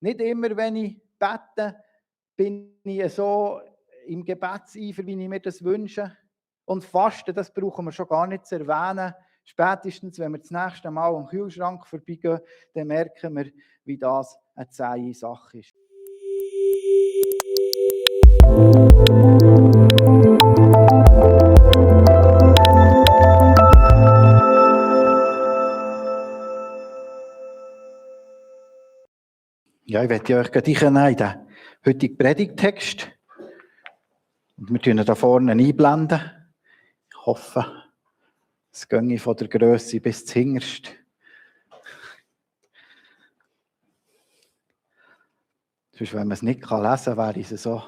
Nicht immer, wenn ich bete, bin ich so im Gebetseifer, wie ich mir das wünsche. Und Fasten, das brauchen wir schon gar nicht zu erwähnen. Spätestens, wenn wir das nächste Mal am Kühlschrank vorbeigehen, dann merken wir, wie das eine zähe Sache ist. Ja, ich werde euch gleich in den heutigen Predigttext. Und wir tun ihn da vorne einblenden. Ich hoffe, es gehe von der Grösse bis zum Hinterste. Sonst, wenn man es nicht lesen kann, wäre es so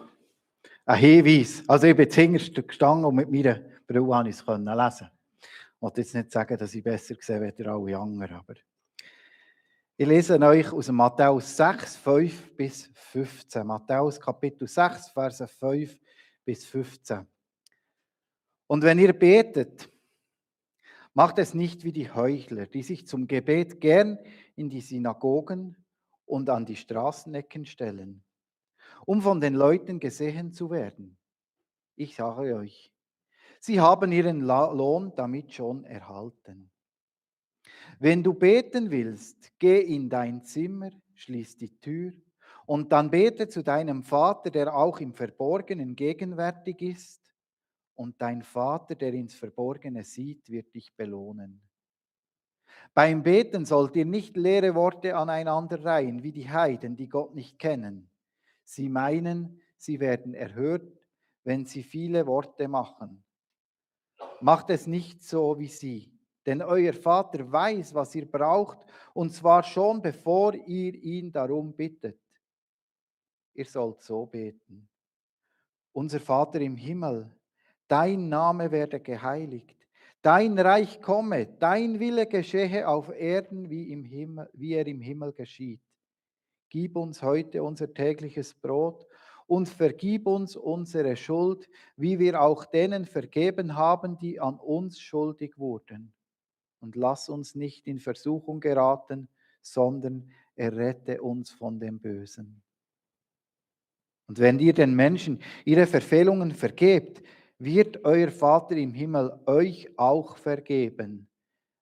ein Hinweis. Also ich bin zuhinterst gestanden und mit meiner Brille konnte ich es lesen. Ich wollte jetzt nicht sagen, dass ich besser sehe als alle anderen, aber ich lese euch aus Matthäus 6, 5 bis 15. Matthäus Kapitel 6, Verse 5 bis 15. Und wenn ihr betet, macht es nicht wie die Heuchler, die sich zum Gebet gern in die Synagogen und an die Straßenecken stellen, um von den Leuten gesehen zu werden. Ich sage euch, sie haben ihren Lohn damit schon erhalten. Wenn du beten willst, geh in dein Zimmer, schließ die Tür und dann bete zu deinem Vater, der auch im Verborgenen gegenwärtig ist. Und dein Vater, der ins Verborgene sieht, wird dich belohnen. Beim Beten sollt ihr nicht leere Worte aneinander reihen, wie die Heiden, die Gott nicht kennen. Sie meinen, sie werden erhört, wenn sie viele Worte machen. Macht es nicht so wie sie, denn euer Vater weiß, was ihr braucht, und zwar schon bevor ihr ihn darum bittet. Ihr sollt so beten. Unser Vater im Himmel, dein Name werde geheiligt, dein Reich komme, dein Wille geschehe auf Erden wie er im Himmel geschieht. Gib uns heute unser tägliches Brot und vergib uns unsere Schuld, wie wir auch denen vergeben haben, die an uns schuldig wurden. Und lass uns nicht in Versuchung geraten, sondern errette uns von dem Bösen. Und wenn ihr den Menschen ihre Verfehlungen vergebt, wird euer Vater im Himmel euch auch vergeben.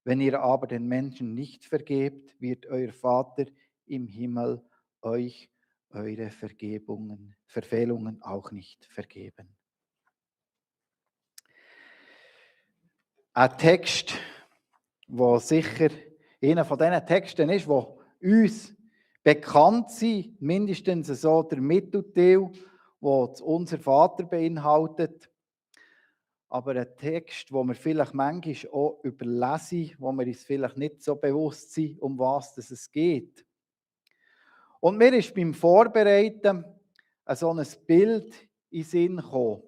Wenn ihr aber den Menschen nicht vergebt, wird euer Vater im Himmel euch eure Verfehlungen auch nicht vergeben. Ein Text, der sicher einer von diesen Texten ist, wo uns bekannt sind, mindestens so der Mittelteil, der unser Vater beinhaltet. Aber ein Text, wo wir vielleicht manchmal auch überlesen, wo wir uns vielleicht nicht so bewusst sind, um was es geht. Und mir ist beim Vorbereiten so ein Bild in den Sinn gekommen.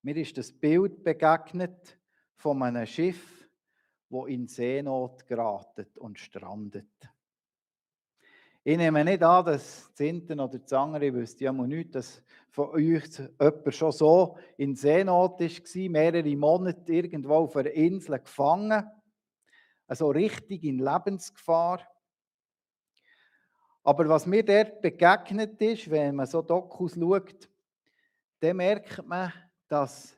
Mir ist das Bild begegnet von einem Schiff, das in Seenot geratet und strandet. Ich nehme nicht an, dass das eine oder das andere, ich wüsste ja mal nicht, dass von euch jemand schon so in Seenot war, mehrere Monate irgendwo auf einer Insel gefangen, also richtig in Lebensgefahr. Aber was mir dort begegnet ist, wenn man so Dokus schaut, dann merkt man, dass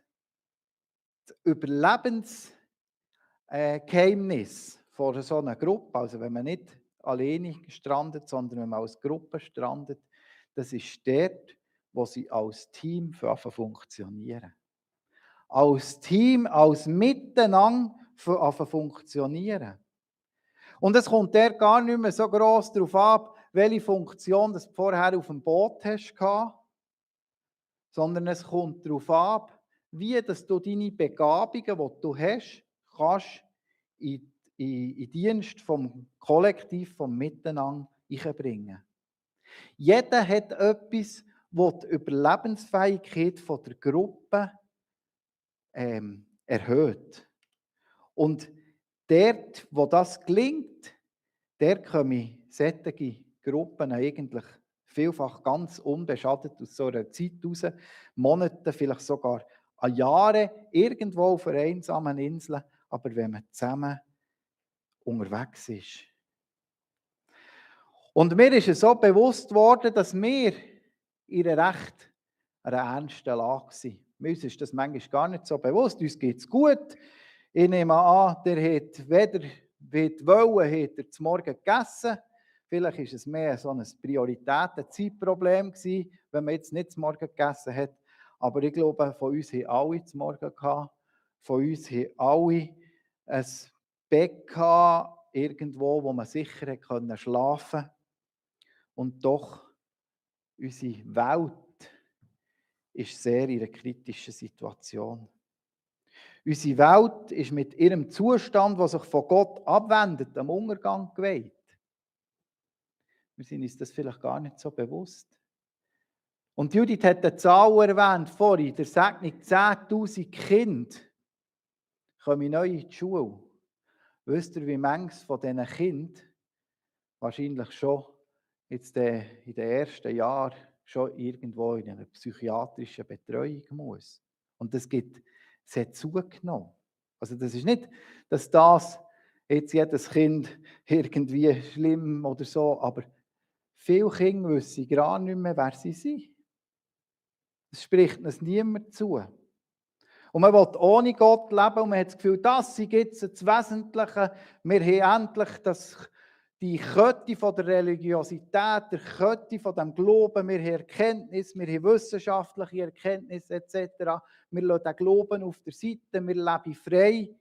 das Überlebensgeheimnis von so einer Gruppe, also wenn man nicht alleine strandet, sondern wenn man als Gruppe strandet, das ist dort, wo sie als Team funktionieren. Als Team, als Miteinander funktionieren. Und es kommt dort gar nicht mehr so gross darauf ab, welche Funktion du vorher auf dem Boot hast, sondern es kommt darauf ab, wie dass du deine Begabungen, die du hast, kannst in Dienst vom Kollektiv, vom Miteinander einbringen. Jeder hat etwas, das die Überlebensfähigkeit der Gruppe erhöht. Und dort, wo das gelingt, dort kommen solche Gruppen eigentlich vielfach ganz unbeschadet aus so einer Zeit raus, Monate, vielleicht sogar an Jahre, irgendwo auf einer einsamen Insel, aber wenn man zusammen unterwegs ist. Und mir ist es so bewusst worden, dass wir in einer ernsten Lage sind. Uns ist das manchmal gar nicht so bewusst. Uns geht es gut. Ich nehme an, der hat weder wollen, hat er zum Morgen gegessen. Vielleicht war es mehr so ein Prioritäten-Zeitproblem gewesen, wenn man jetzt nicht zum Morgen gegessen hat. Aber ich glaube, von uns haben alle zum Morgen gehabt. Von uns haben alle ein Bett gehabt, irgendwo, wo man sicher schlafen konnte. Und doch, unsere Welt ist sehr in einer kritischen Situation. Unsere Welt ist mit ihrem Zustand, der sich von Gott abwendet, am Untergang geweiht. Wir sind uns das vielleicht gar nicht so bewusst. Und Judith hat eine Zahl erwähnt vorhin, der Segnung 10'000 Kinder kommen neu in die Schule. Wisst ihr, wie manches von diesen Kindern wahrscheinlich schon jetzt in den ersten Jahren schon irgendwo in einer psychiatrischen Betreuung muss? Und es hat zugenommen. Also das ist nicht, dass das jetzt jedes Kind irgendwie schlimm oder so, aber viele Kinder wissen gar nicht mehr, wer sie sind. Es spricht uns niemand zu. Und man will ohne Gott leben und man hat das Gefühl, das ist jetzt das Wesentliche. Wir haben endlich die Kette von der Religiosität, die Kette von dem Glauben. Wir haben Erkenntnis, wir haben wissenschaftliche Erkenntnis etc. Wir lassen den Glauben auf der Seite, wir leben frei.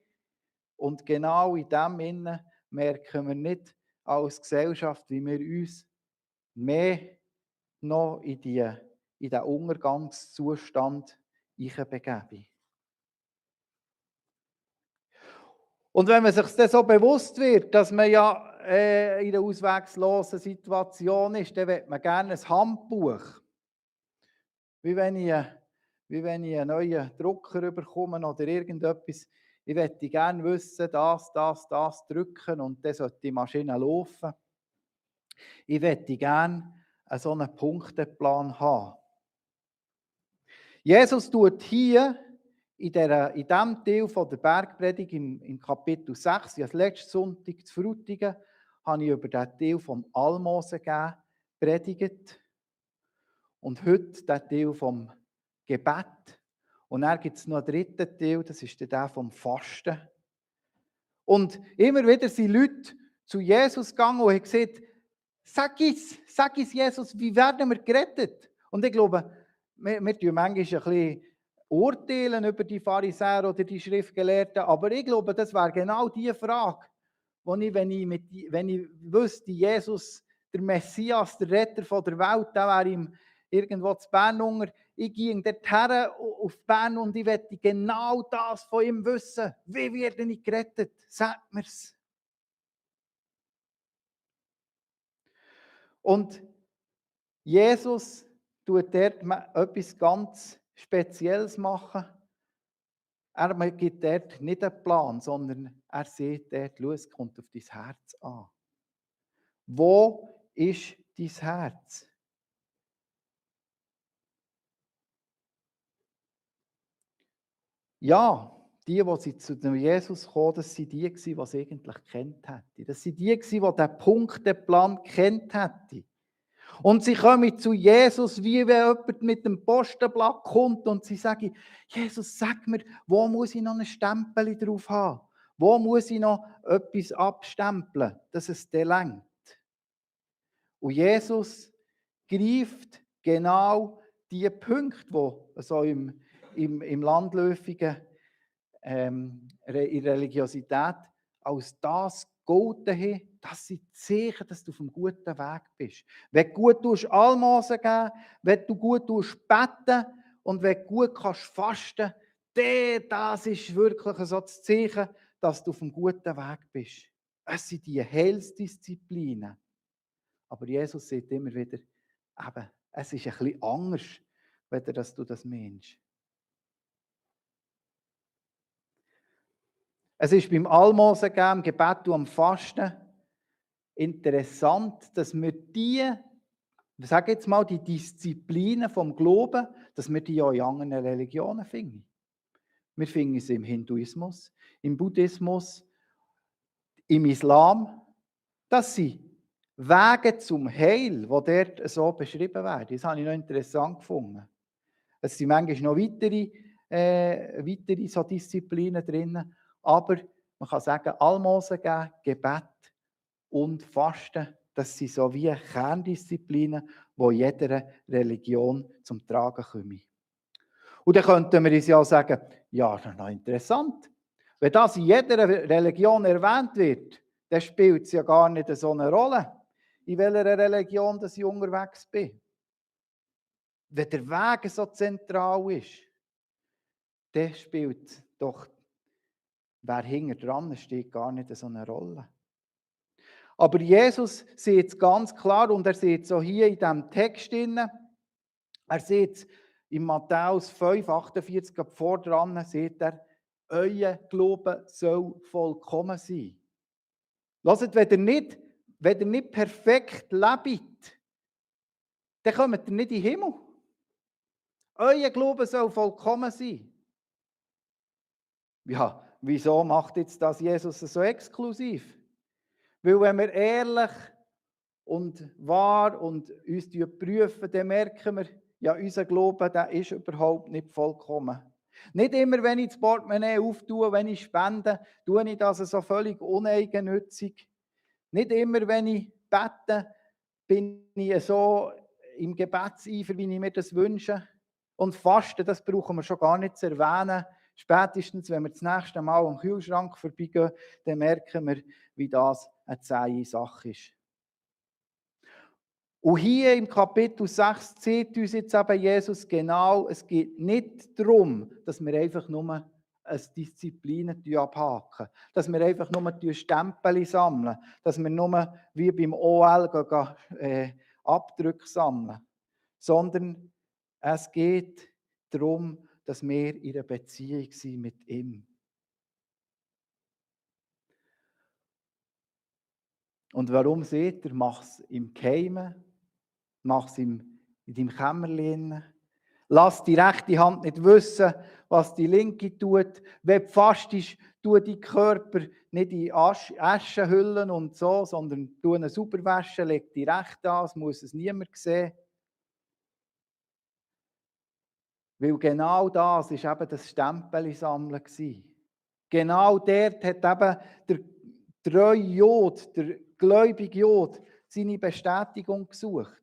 Und genau in dem Innen merken wir nicht als Gesellschaft, wie wir uns mehr noch in den Untergangszustand begeben. Und wenn man sich das so bewusst wird, dass man ja in einer ausweglosen Situation ist, dann will man gerne ein Handbuch. Wie wenn ich einen neuen Drucker bekomme oder irgendetwas. Ich möchte gerne wissen, das drücken und dann sollte die Maschine laufen. Ich möchte gerne so einen Punkteplan haben. Jesus tut hier in diesem Teil von der Bergpredigt im Kapitel 6, als letzten Sonntag zu Frutigen, habe ich über den Teil vom Almosen predigt. Und heute den Teil vom Gebet. Und dann gibt es noch einen dritten Teil, das ist der vom Fasten. Und immer wieder sind Leute zu Jesus gegangen und haben gesagt, sag es Jesus, wie werden wir gerettet? Und ich glaube, wir tun manchmal ein bisschen urteilen über die Pharisäer oder die Schriftgelehrten, aber ich glaube, das wäre genau die Frage, wenn ich wüsste, Jesus, der Messias, der Retter von der Welt, der wäre ihm irgendwo zu Bern unter. Ich gehe dorthin auf Bern und ich möchte genau das von ihm wissen. Wie werde ich gerettet? Sagt mir's. Und Jesus tut dort etwas ganz Spezielles machen. Er gibt dort nicht einen Plan, sondern er sieht dort, schau, es kommt auf dein Herz an. Wo ist dein Herz? Ja, die zu Jesus kamen, das waren die, die es eigentlich gekannt hätten. Das sind die, die den Punkteplan gekannt hätten. Und sie kommen zu Jesus, wie wenn jemand mit dem Postenblatt kommt und sie sagen, Jesus, sag mir, wo muss ich noch ein Stempel drauf haben? Wo muss ich noch etwas abstempeln, dass es dir reicht? Und Jesus greift genau die Punkte, die so im landläufigen in Religiosität als das gelten haben, dass sie zeigen, dass du auf einem guten Weg bist. Wenn du gut Almosen geben, wenn du gut beten und wenn du gut kannst fasten, das ist wirklich so das Zeichen, dass du auf einem guten Weg bist. Es sind die Heilsdisziplinen. Aber Jesus sagt immer wieder, eben, es ist ein bisschen anders, wenn du das meinst. Es ist beim Almosen geben, im Gebet und am Fasten interessant, dass wir ich sage jetzt mal, die Disziplinen vom Glauben, dass wir die auch in anderen Religionen finden. Wir finden sie im Hinduismus, im Buddhismus, im Islam. Das sind Wege zum Heil, die dort so beschrieben werden. Das habe ich noch interessant gefunden. Es sind manchmal noch weitere so Disziplinen drin, aber man kann sagen, Almosen geben, Gebet und Fasten, das sind so wie Kerndisziplinen, die jeder Religion zum Tragen kommen. Und dann könnten wir uns ja sagen, ja, das ist noch interessant. Wenn das in jeder Religion erwähnt wird, dann spielt es ja gar nicht so eine Rolle, in welcher Religion dass ich unterwegs bin. Wenn der Weg so zentral ist, dann spielt doch, wer hinter dran steht, gar nicht so eine Rolle. Aber Jesus sieht es ganz klar und er sieht es auch hier in diesem Text drin. Er sieht es in Matthäus 5, 48 vor dran, sieht er, euer Glaube soll vollkommen sein. Hört, wenn ihr nicht perfekt lebt, dann kommt ihr nicht in den Himmel. Euer Glaube soll vollkommen sein. Ja, wieso macht jetzt das Jesus so exklusiv? Weil wenn wir ehrlich und wahr und uns prüfen, dann merken wir, ja, unser Glaube, der ist überhaupt nicht vollkommen. Nicht immer, wenn ich das Portemonnaie auftue, wenn ich spende, tue ich das so völlig uneigennützig. Nicht immer, wenn ich bete, bin ich so im Gebetseifer, wie ich mir das wünsche. Und Fasten, das brauchen wir schon gar nicht zu erwähnen. Spätestens, wenn wir das nächste Mal am Kühlschrank vorbeigehen, dann merken wir, wie das eine zähe Sache ist. Und hier im Kapitel 6 sieht uns jetzt eben Jesus genau, es geht nicht darum, dass wir einfach nur eine Disziplin abhaken, dass wir einfach nur Stempel sammeln, dass wir nur wie beim OL Abdrücke sammeln, sondern es geht darum, dass wir in einer Beziehung sind mit ihm. Und warum seht ihr, mach es im Geheimen, mach es in deinem Kämmerlein. Lass die rechte Hand nicht wissen, was die linke tut. Wenn du fastest, tu deinen Körper nicht in Asche hüllen und so, sondern tu ihn sauber waschen, leg die rechte an, es muss es niemand sehen. Weil genau das war eben das Stempel-Sammeln. Genau dort hat eben der treue Jod, der gläubige Jod, seine Bestätigung gesucht.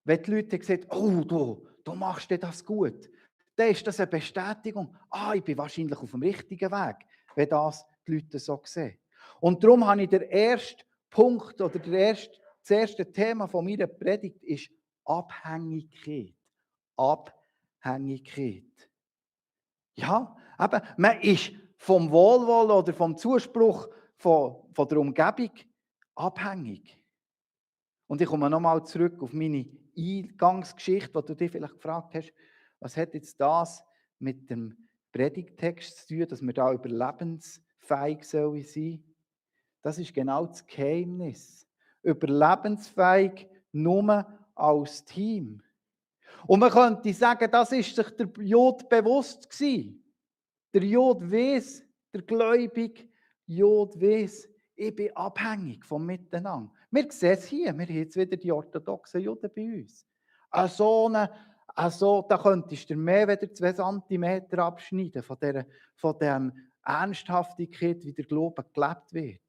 Wenn die Leute gesagt haben, oh, du machst das gut, dann ist das eine Bestätigung. Ich bin wahrscheinlich auf dem richtigen Weg, wenn das die Leute so sehen. Und darum habe ich den ersten Punkt oder das erste Thema von meiner Predigt ist Abhängigkeit. Abhängigkeit. Ja, eben, man ist vom Wohlwollen oder vom Zuspruch von der Umgebung abhängig. Und ich komme nochmal zurück auf meine Eingangsgeschichte, wo du dich vielleicht gefragt hast, was hat jetzt das mit dem Predigtext zu tun, dass wir da überlebensfähig sein. Das ist genau das Geheimnis. Überlebensfähig nur als Team. Und man könnte sagen, das ist sich der Jod bewusst gewesen. Der Jod weiss, der Gläubige Jod weiss, ich bin abhängig vom Miteinander. Wir sehen es hier, wir haben jetzt wieder die orthodoxen Juden bei uns. Da könntest du mehr als 2 Zentimeter abschneiden von der Ernsthaftigkeit, wie der Glaube gelebt wird.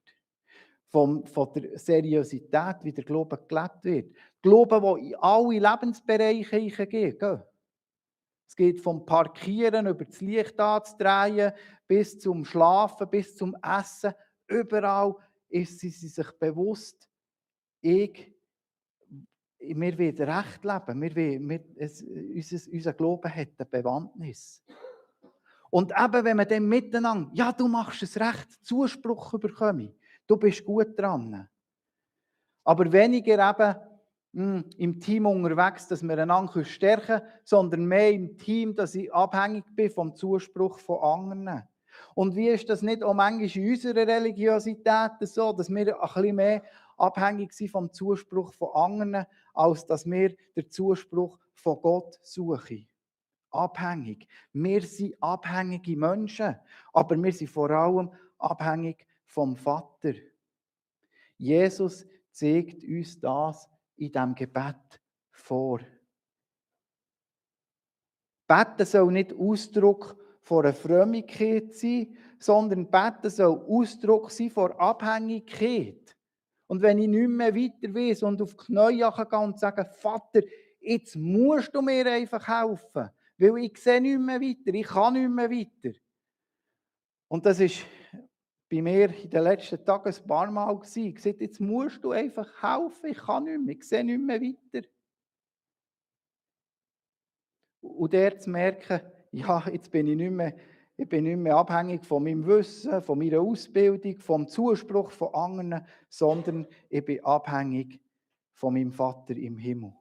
Von der Seriosität, wie der Glaube gelebt wird. Glaube, der in alle Lebensbereiche hineingeht. Es geht vom Parkieren über das Licht anzudrehen, bis zum Schlafen, bis zum Essen. Überall ist sie sich bewusst, wir wollen recht leben. Unser Glaube hat eine Bewandtnis. Und eben, wenn man dann miteinander, ja, du machst es recht, Zuspruch bekomme, du bist gut dran. Aber weniger eben im Team unterwegs, dass wir einander stärken können, sondern mehr im Team, dass ich abhängig bin vom Zuspruch von anderen. Und wie ist das nicht auch manchmal in unserer Religiosität so, dass wir ein bisschen mehr abhängig sind vom Zuspruch von anderen, als dass wir den Zuspruch von Gott suchen? Abhängig. Wir sind abhängige Menschen, aber wir sind vor allem abhängig vom Vater. Jesus zeigt uns das in diesem Gebet vor. Beten soll nicht Ausdruck von einer Frömmigkeit sein, sondern Beten soll Ausdruck sein von Abhängigkeit. Und wenn ich nicht mehr weiter weiss und auf die Knie gehen und sage, Vater, jetzt musst du mir einfach helfen, weil ich sehe nicht mehr weiter, ich kann nicht mehr weiter. Und das ist bei mir in den letzten Tagen ein paar Mal gewesen. Ich sagte, jetzt musst du einfach helfen, ich kann nicht mehr, ich sehe nicht mehr weiter. Und der zu merken, ja, jetzt bin ich nicht mehr abhängig von meinem Wissen, von meiner Ausbildung, vom Zuspruch von anderen, sondern ich bin abhängig von meinem Vater im Himmel.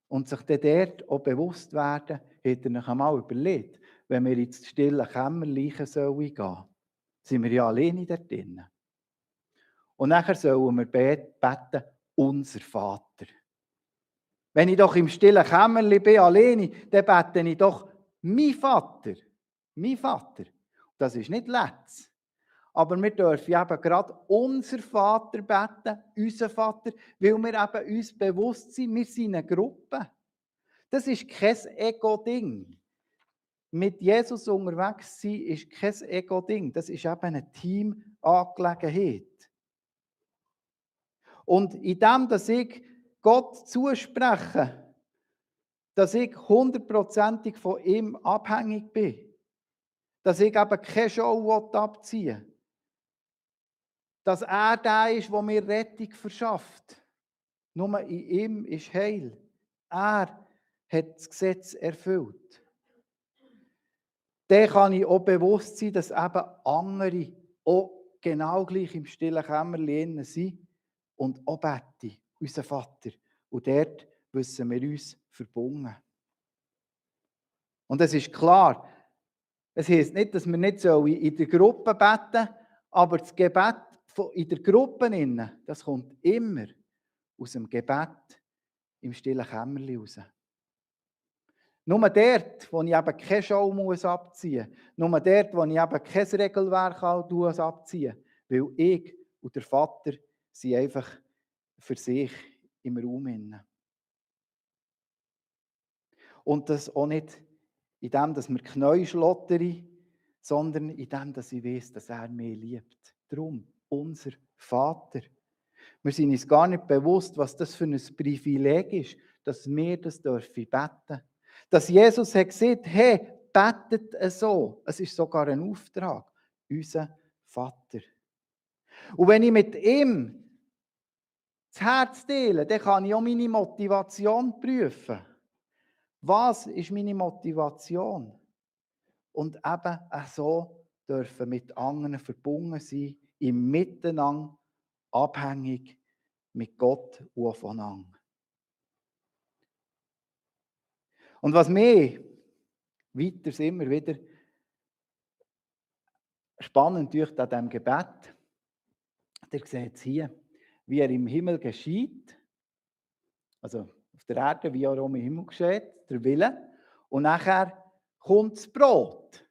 Und sich dann dort auch bewusst werden, hat er sich einmal überlegt, wenn wir ins stille Kämmerlein gehen sollen, sind wir ja alleine dort drinnen. Und nachher sollen wir beten, unser Vater. Wenn ich doch im stillen Kämmerlein bin, alleine, dann bete ich doch, mein Vater. Mein Vater. Das ist nicht letzt. Aber wir dürfen eben gerade unser Vater beten, unser Vater, weil wir eben uns bewusst sind, wir sind eine Gruppe. Das ist kein Ego-Ding. Mit Jesus unterwegs sein ist kein Ego-Ding. Das ist eben eine Teamangelegenheit. Und in dem, dass ich Gott zuspreche, dass ich 100%ig von ihm abhängig bin, dass ich eben keine Show abziehen will, dass er der ist, der mir Rettung verschafft. Nur in ihm ist Heil. Er hat das Gesetz erfüllt. Dann kann ich auch bewusst sein, dass eben andere auch genau gleich im stillen Kämmerlein sind und auch beten, unser Vater. Und dort wissen wir uns verbunden. Und es ist klar, es heisst nicht, dass wir nicht in der Gruppe beten sollen, aber das Gebet in der Gruppe, das kommt immer aus dem Gebet im stillen Kämmerlein raus. Nur dort, wo ich eben keine Schau abziehen muss, nur dort, wo ich eben kein Regelwerk abziehen muss, weil ich und der Vater sind einfach für sich im Raum. Und das auch nicht in dem, dass wir Knie schlottern, sondern in dem, dass ich weiss, dass er mich liebt. Darum, unser Vater. Wir sind uns gar nicht bewusst, was das für ein Privileg ist, dass wir das beten dürfen. Dass Jesus hat gesagt, hey, betet so. Es ist sogar ein Auftrag. Unser Vater. Und wenn ich mit ihm das Herz teile, dann kann ich auch meine Motivation prüfen. Was ist meine Motivation? Und eben auch so dürfen mit anderen verbunden sein, im Miteinander abhängig mit Gott und voneinander. Und was mir weiter immer wieder spannend durch an diesem Gebet, ihr seht es hier, wie er im Himmel geschieht, also auf der Erde, wie er auch im Himmel geschieht, der Wille, und nachher kommt das Brot.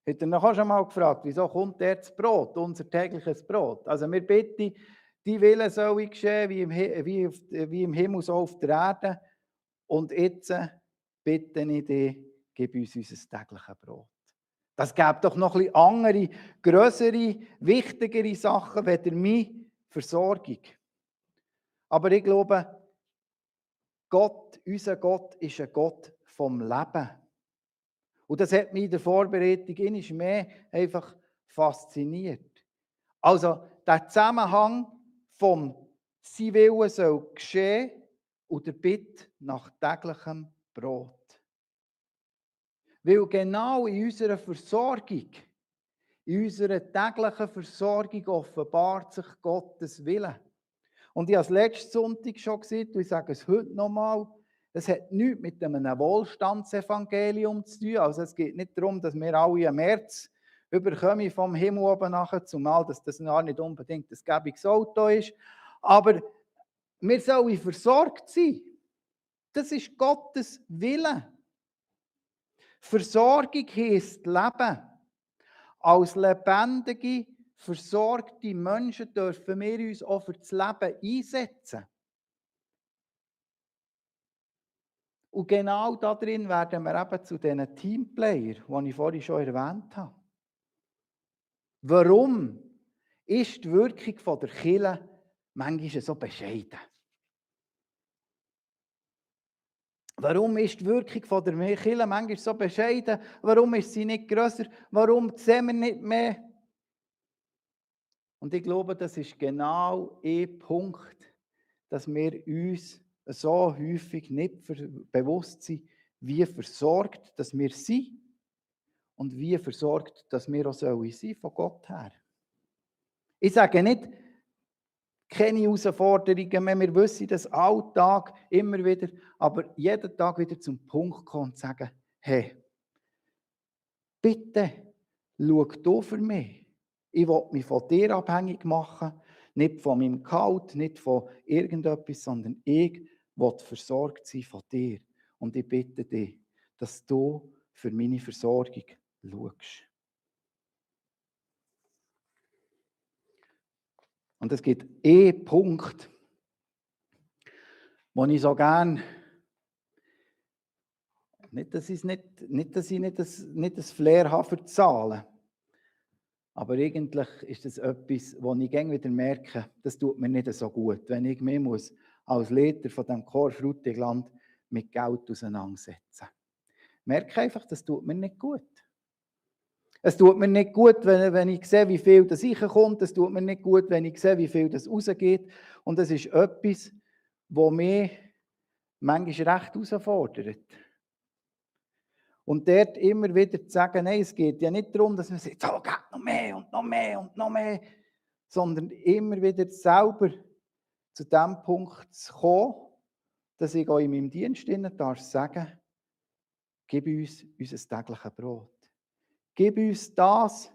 Hat er noch schon mal gefragt, wieso kommt der das Brot, unser tägliches Brot? Also wir bitten, die Wille soll geschehen, wie im Himmel, so auf der Erde. Und jetzt bitte ich dich, gib uns unser tägliches Brot. Das gibt doch noch ein bisschen andere, grössere, wichtigere Sachen, als meine Versorgung. Aber ich glaube, Gott, unser Gott, ist ein Gott vom Leben. Und das hat mich in der Vorbereitung einmal mehr einfach fasziniert. Also der Zusammenhang vom «Sein Wille soll geschehen» und der Bitte nach täglichem Brot. Weil genau in unserer Versorgung, in unserer täglichen Versorgung offenbart sich Gottes Wille. Und ich habe es letzten Sonntag schon gesagt und ich sage es heute nochmal, es hat nichts mit einem Wohlstandsevangelium zu tun. Also es geht nicht darum, dass wir alle im März überkommen vom Himmel oben nachher, zumal dass das gar nicht unbedingt das gäbiges Auto ist. Aber wir sollen versorgt sein. Das ist Gottes Wille. Versorgung heisst Leben. Als lebendige, versorgte Menschen dürfen wir uns auch für das Leben einsetzen. Und genau darin werden wir eben zu diesen Teamplayer, die ich vorhin schon erwähnt habe. Warum ist die Wirkung der Kirche manchmal so bescheiden? Warum ist die Wirkung der Kirche manchmal so bescheiden? Warum ist sie nicht grösser? Warum sehen wir nicht mehr? Und ich glaube, das ist genau ein Punkt, dass wir uns so häufig nicht bewusst sind, wie versorgt dass wir sind und wie versorgt dass wir auch sein von Gott her. Ich sage nicht, keine Herausforderungen mehr, wir wissen das Alltag immer wieder, aber jeden Tag wieder zum Punkt kommen und sagen, hey, bitte, schau du für mich. Ich will mich von dir abhängig machen, nicht von meinem Gehalt, nicht von irgendetwas, sondern ich will versorgt sein von dir. Und ich bitte dich, dass du für meine Versorgung schaust. Und es gibt einen Punkt, wo ich so gerne, nicht, dass ich nicht das Flair habe für Zahlen, aber eigentlich ist das etwas, wo ich immer wieder merke, das tut mir nicht so gut, wenn ich mich als Leiter von dem Chor Frutigland mit Geld auseinandersetzen. Ich merke einfach, das tut mir nicht gut. Es tut mir nicht gut, wenn ich sehe, wie viel das reinkommt. Es tut mir nicht gut, wenn ich sehe, wie viel das rausgeht. Und das ist etwas, was mich manchmal recht herausfordert. Und dort immer wieder zu sagen, nein, es geht ja nicht darum, dass man sagt, so geht noch mehr und noch mehr und noch mehr, sondern immer wieder selber zu dem Punkt zu kommen, dass ich auch in meinem Dienst darf sagen, gib uns unser tägliches Brot. Gib uns das,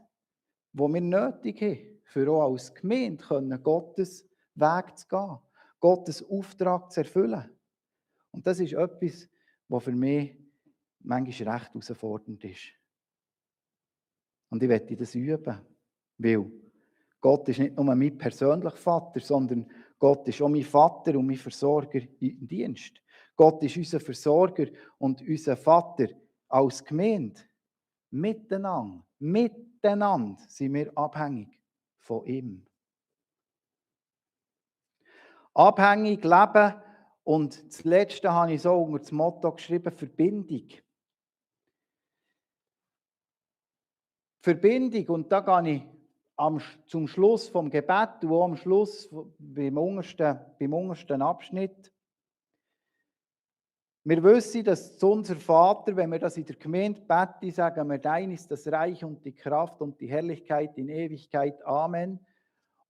was wir nötig haben, für auch als Gemeinde können, Gottes Weg zu gehen, Gottes Auftrag zu erfüllen. Und das ist etwas, was für mich manchmal recht herausfordernd ist. Und ich möchte das üben, weil Gott ist nicht nur mein persönlicher Vater, sondern Gott ist auch mein Vater und mein Versorger im Dienst. Gott ist unser Versorger und unser Vater als Gemeinde. Miteinander sind wir abhängig von ihm. Abhängig leben und das Letzte habe ich so unter das Motto geschrieben, Verbindung. Verbindung, und da gehe ich zum Schluss vom Gebet und auch am Schluss beim untersten Abschnitt. Wir wissen, dass unser Vater, wenn wir das in der Gemeinde beten, sagen wir, dein ist das Reich und die Kraft und die Herrlichkeit in Ewigkeit. Amen.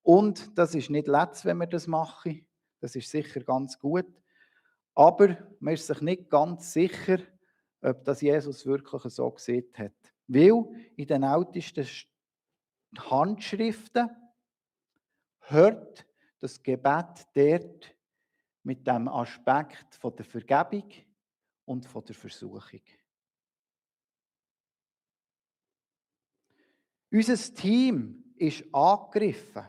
Und das ist nicht letzt, wenn wir das machen. Das ist sicher ganz gut. Aber man ist sich nicht ganz sicher, ob das Jesus wirklich so gesehen hat. Weil in den ältesten Handschriften hört das Gebet dort mit dem Aspekt von der Vergebung und von der Versuchung. Unser Team ist angegriffen.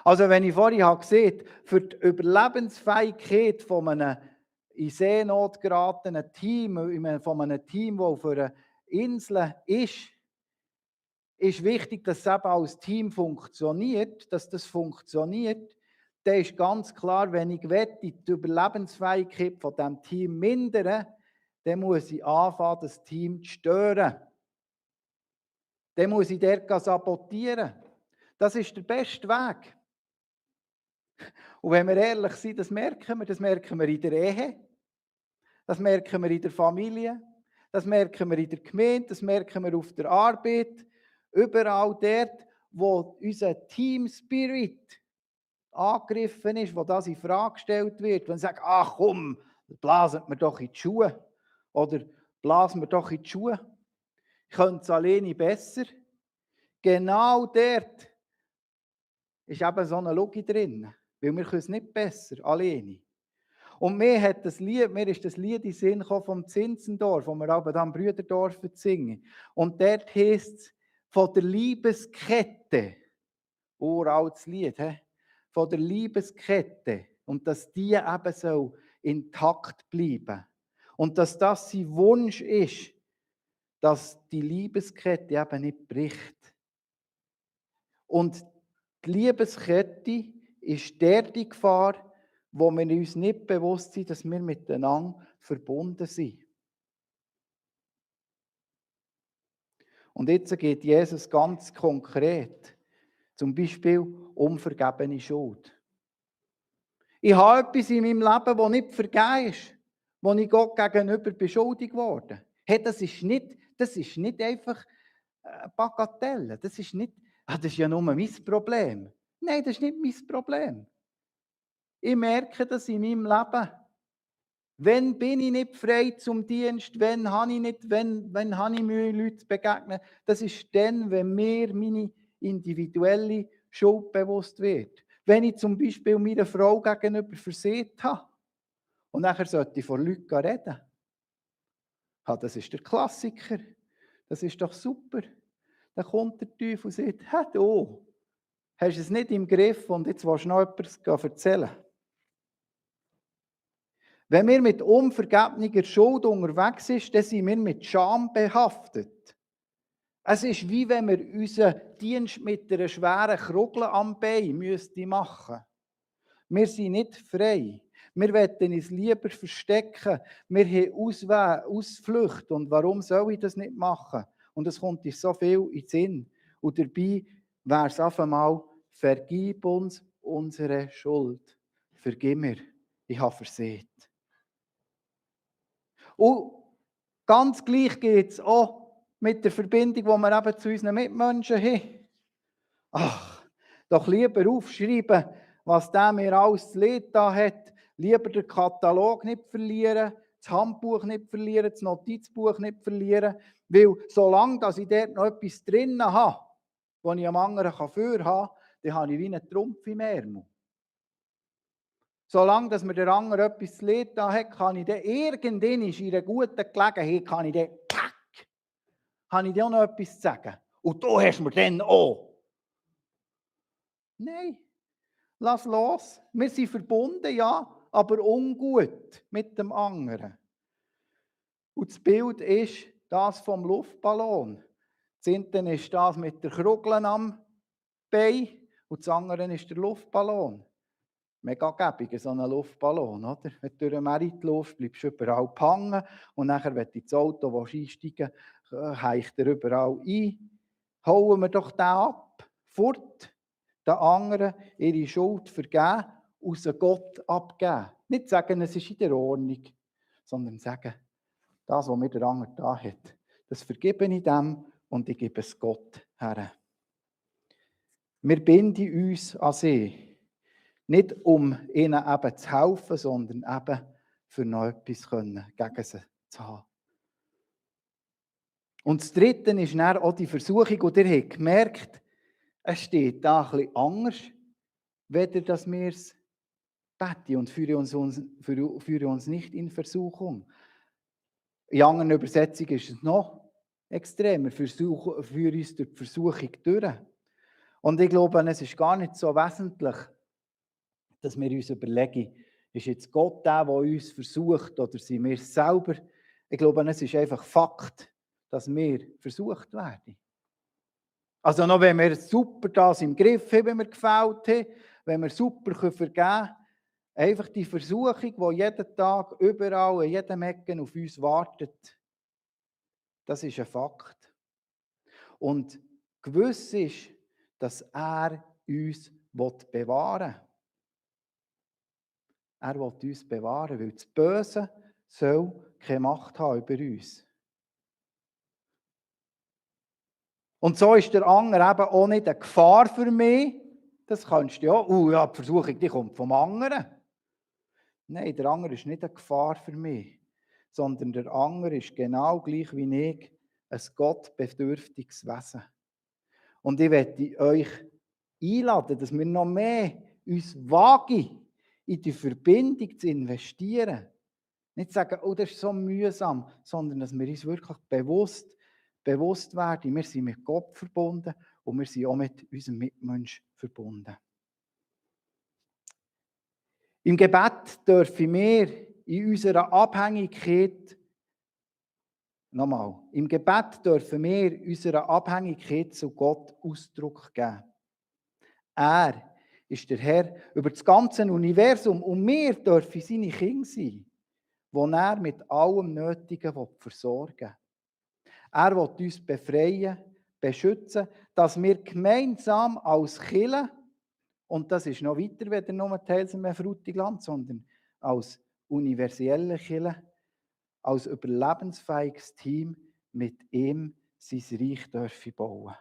Also wenn ich vorhin gesehen habe, für die Überlebensfähigkeit von einem in Seenot geratenen Team, von einem Team, das auf einer Insel ist wichtig, dass es eben als Team funktioniert, dass das funktioniert. Dann ist ganz klar, wenn ich die Überlebensfähigkeit von diesem Team mindern, dann muss ich anfangen, das Team zu stören. Dann muss ich dort sabotieren. Das ist der beste Weg. Und wenn wir ehrlich sind, das merken wir in der Ehe, das merken wir in der Familie, das merken wir in der Gemeinde, das merken wir auf der Arbeit, überall dort, wo unser Team Spirit angegriffen ist, wo das in Frage gestellt wird, wenn sie sagen, ach komm, blasen wir doch in die Schuhe oder blasen wir doch in die Schuhe, ich könnte es alleine besser. Genau dort ist eben so eine Logik drin, weil wir können es nicht besser, alleine. Und mir ist das Lied in den Sinn gekommen vom Zinzendorf, wo wir aber am Brüderdorf singen. Und dort heisst es, von der Liebeskette, uraltes Lied, von der Liebeskette, und dass die eben so intakt bleiben. Und dass das sein Wunsch ist, dass die Liebeskette eben nicht bricht. Und die Liebeskette ist die Gefahr, wo wir uns nicht bewusst sind, dass wir miteinander verbunden sind. Und jetzt geht Jesus ganz konkret, zum Beispiel um vergebene Schuld. Ich habe etwas in meinem Leben, das nicht vergeben ist, wo ich Gott gegenüber beschuldigt wurde. Hey, das ist nicht einfach eine Bagatelle. Das ist ja nur mein Problem. Nein, das ist nicht mein Problem. Ich merke das in meinem Leben. Wenn bin ich nicht frei zum Dienst? Wenn habe ich Mühe, Leute zu begegnen? Das ist dann, wenn mir meine individuelle Schuld bewusst wird. Wenn ich zum Beispiel meiner Frau gegenüber versagt habe und nachher sollte ich vor Leuten reden. Das ist der Klassiker. Das ist doch super. Dann kommt der Teufel und sagt, hey, du hast es nicht im Griff und jetzt willst du noch etwas erzählen. Wenn wir mit unvergebener Schuld unterwegs sind, dann sind wir mit Scham behaftet. Es ist wie wenn wir unseren Dienst mit einer schweren Krugel am Bein machen müssten. Wir sind nicht frei. Wir wollen uns lieber verstecken. Wir haben Ausflüchte. Und warum soll ich das nicht machen? Und es kommt uns so viel in den Sinn. Und dabei wäre es auf einmal, vergib uns unsere Schuld. Vergib mir, ich habe versagt. Und ganz gleich geht es auch mit der Verbindung, die wir eben zu unseren Mitmenschen haben. Ach, doch lieber aufschreiben, was der mir alles zu Leid da hat. Lieber den Katalog nicht verlieren, das Handbuch nicht verlieren, das Notizbuch nicht verlieren. Weil solange dass ich dort noch etwas drin habe, das ich am anderen für haben kann, dann habe ich wie einen Trumpf im Ärmel. Solange dass mir der andere etwas zu Leid da hat, kann ich dann irgendwann in einer guten Gelegenheit, habe ich dann noch etwas zu sagen. Und du hast mir dann auch. Nein, lass los. Wir sind verbunden, ja, aber ungut mit dem anderen. Und das Bild ist das vom Luftballon. Das eine ist das mit der Krugel am Bein und das andere ist der Luftballon. Mega gäbig, so ein Luftballon, oder? Wenn du durch den Merit läufst, bleibst du überall hängen und nachher, wenn du ins Auto einsteigen willst, heicht er überall ein. Hauen wir doch den ab, fort, den anderen ihre Schuld vergeben, aus Gott abgeben. Nicht sagen, es ist in der Ordnung, sondern sagen, das, was mir der andere da hat, das vergebe ich dem und ich gebe es Gott her. Wir binden uns an sie. Nicht um ihnen eben zu helfen, sondern eben für noch etwas gegen sie zu haben. Und das Dritte ist dann auch die Versuchung, und ihr habt gemerkt, es steht da ein bisschen anders, weder dass wir es beten und führe uns nicht in Versuchung. In anderen Übersetzungen ist es noch extremer, führe uns durch die Versuchung durch. Und ich glaube, es ist gar nicht so wesentlich, dass wir uns überlegen, ist jetzt Gott der uns versucht oder sind wir es selber? Ich glaube, es ist einfach Fakt, dass wir versucht werden. Also noch wenn wir super das im Griff haben, wenn wir gefällt haben, wenn wir super vergeben können, einfach die Versuchung, die jeden Tag, überall, in jedem Ecken auf uns wartet, das ist ein Fakt. Und gewiss ist, dass er uns bewahren will. Er will uns bewahren, weil das Böse soll keine Macht haben über uns. Und so ist der andere eben auch nicht eine Gefahr für mich. Das kannst du ja, die Versuchung die kommt vom anderen. Nein, der andere ist nicht eine Gefahr für mich, sondern der andere ist genau gleich wie ich ein gottbedürftiges Wesen. Und ich möchte euch einladen, dass wir noch mehr uns wagen, in die Verbindung zu investieren. Nicht sagen, oh, das ist so mühsam, sondern dass wir uns wirklich bewusst bewusst werden, wir sind mit Gott verbunden und wir sind auch mit unserem Mitmenschen verbunden. Im Gebet dürfen wir in unserer Abhängigkeit, nochmal, im Gebet dürfen wir unserer Abhängigkeit zu Gott Ausdruck geben. Er ist der Herr über das ganze Universum und wir dürfen seine Kinder sein, die er mit allem Nötigen versorgen will. Er will uns befreien, beschützen, dass wir gemeinsam als Kirche, und das ist noch weiter, weder nur Teils im Frutigland, sondern als universelle Kirche, als überlebensfähiges Team mit ihm sein Reich dürfen bauen.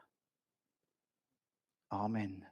Amen.